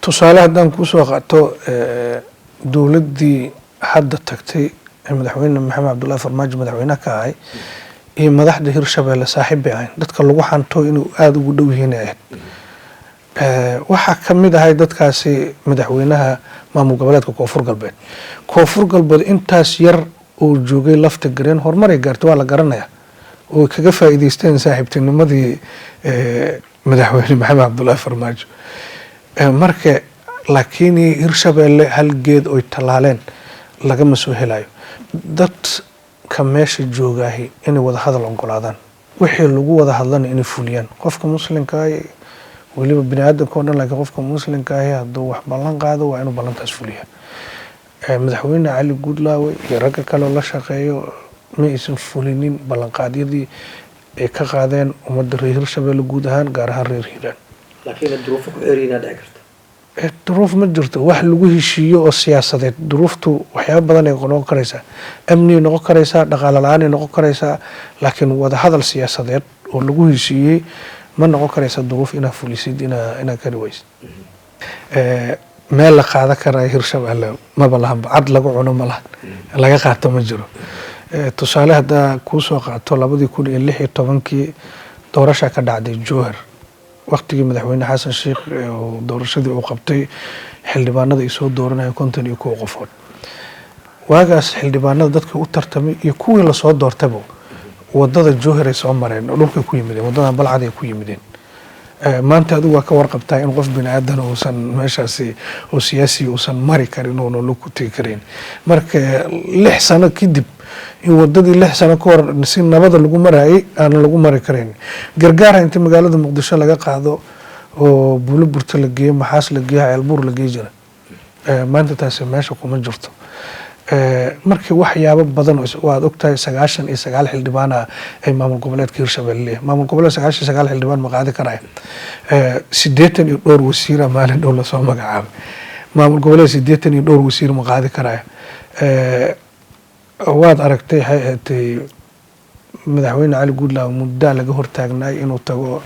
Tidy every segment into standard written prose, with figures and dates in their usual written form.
Tusaale haddaan kuusoo qaato, dowladdii hadda tagtay ee Madaxweyne Maxamed Cabdullahi Farmaajo madaxweynaha ka ahay iyo madaxda Hirshabeelle saaxiib bay ahayn. Dadka lagu xanto inuu aada ugu dhow yihiin ay ahayd. Waxaa ka mid ahay dadkaasi madaxweynaha maamul goboleedka Koonfur Galbeed. Koonfur Galbeed intaas yar uu joogay Lafta Gareen horumaray gaartay, waa la garanaya, oo kaga faa'iideysteen saaxiibtinimadii madaxweyne Maxamed Cabdullaahi Farmaajo. Marka laakiin Hirshabeelle hal geed oy tallaaleen lagama soo helayo. Dadka meesha joogaahi inay wada hadal ogolaadaan, wixii lagu wada hadlana inay fuliyaan. Qofka muslimka ahi, weliba bini aadamka o dhan, laakiin qofka muslimka ahi hadduu wax ballan qaado, waa inuu ballantaas fuliyaa. Madaxweyne Cali Guudlaawe iyo ragga kale oo la shaqeeyo ma aysan fulinin ballanqaadyadii ay ka qaadeen ummadda reer Hirshabeelle guud ahaan, gaar ahaan reer Hiiraan. Laakiin duruufo ku xeeriinaa dhici karta. Duruuf ma jirto. Wax lagu heshiiyo oo siyaasadeed, duruuftu waxyaaba badan ay noqon karaysaa, amniyay noqon karaysaa, dhaqaale la-aanay noqon karaysaa, laakiin wadahadal siyaasadeed oo lagu heshiiyey ma noqon karaysa duruuf inaa fulisid inaa kari weysid. Meel la qaadan karayo Hirshabeelle maba lahanba, cad lagu cuno ma lahan, laga qaato ma jiro. Tusaale haddaa kuusoo qaato, 2016-kii doorasha ka dhacday Jowhar, waqtigii madaxweyne Xasan Sheikh oo doorashadii uu qabtay xildhibaanada ay soo dooranayeen 51 qofood. Waagaas xildhibaanada dadkii u tartamay iyo kuwii lasoo doortayba wadada Jowhar ay soo mareen oo dhulkay ku yimideen, wadada Balcad ay ku yimideen. Maanta adigu waa ka warqabtaa in qof bini aadan uusan meeshaasi oo siyaasi uusan mari karin oo nolol ku tegi karin. Marka 6 sano kadib in wadadii 6 sano ka hor si nabada lagu marayay aanan lagu mari karayn, gargaara inta magaalada Muqdisho laga qaado oo Buulo Burto la geeyo, Maxaas la geeyo, Ceelbuur la geey jira, maanta taasi meesha kuma jirto. Markii waxyaabo badan waad ogtahay, 99 xildhibaana ay maamul goboleedka Hirshabelle leeyahay. Maamul goboleed 99 xildhibaan ma qaadi karaya? 80 iyo dhowr wasiira maalin dhow lasoo magacaabay. Maamul goboleed 80 iyo dhowr wasiir ma qaadi karaya? Waad aragtay, waxay ahaatay madaxweyne Cali Guudlaaw muddaa laga hortaagnaay inuu tago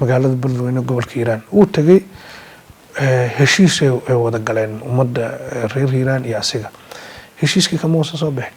magaalada Beledweyne, gobolka Hiiraan. Uu tagay, heshiis ay wada galeen ummadda reer Hiiraan iyo asiga. Heshiiskii kama uusan soo bixin.